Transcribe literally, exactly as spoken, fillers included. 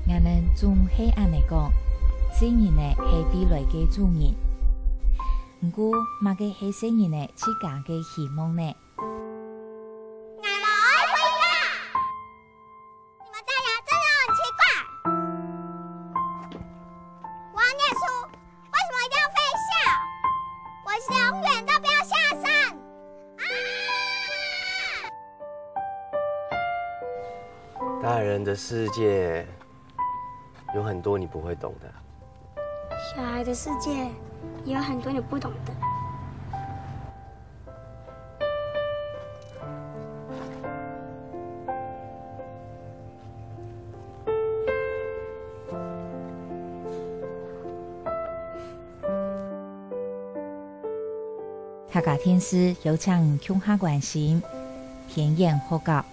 𠊎等總係恁呢講，細人仔係未來个主人。毋過，麼个係細人仔自家个希望呢？ 𠊎無愛回家。你們大家真的很奇怪。我要念書，為什麼一定要被笑？我永遠都不要下山。啊！大人的世界有很多你不会懂的。小孩的世界也有很多你不懂的。 客家電視邀請你共下關心，天眼學校。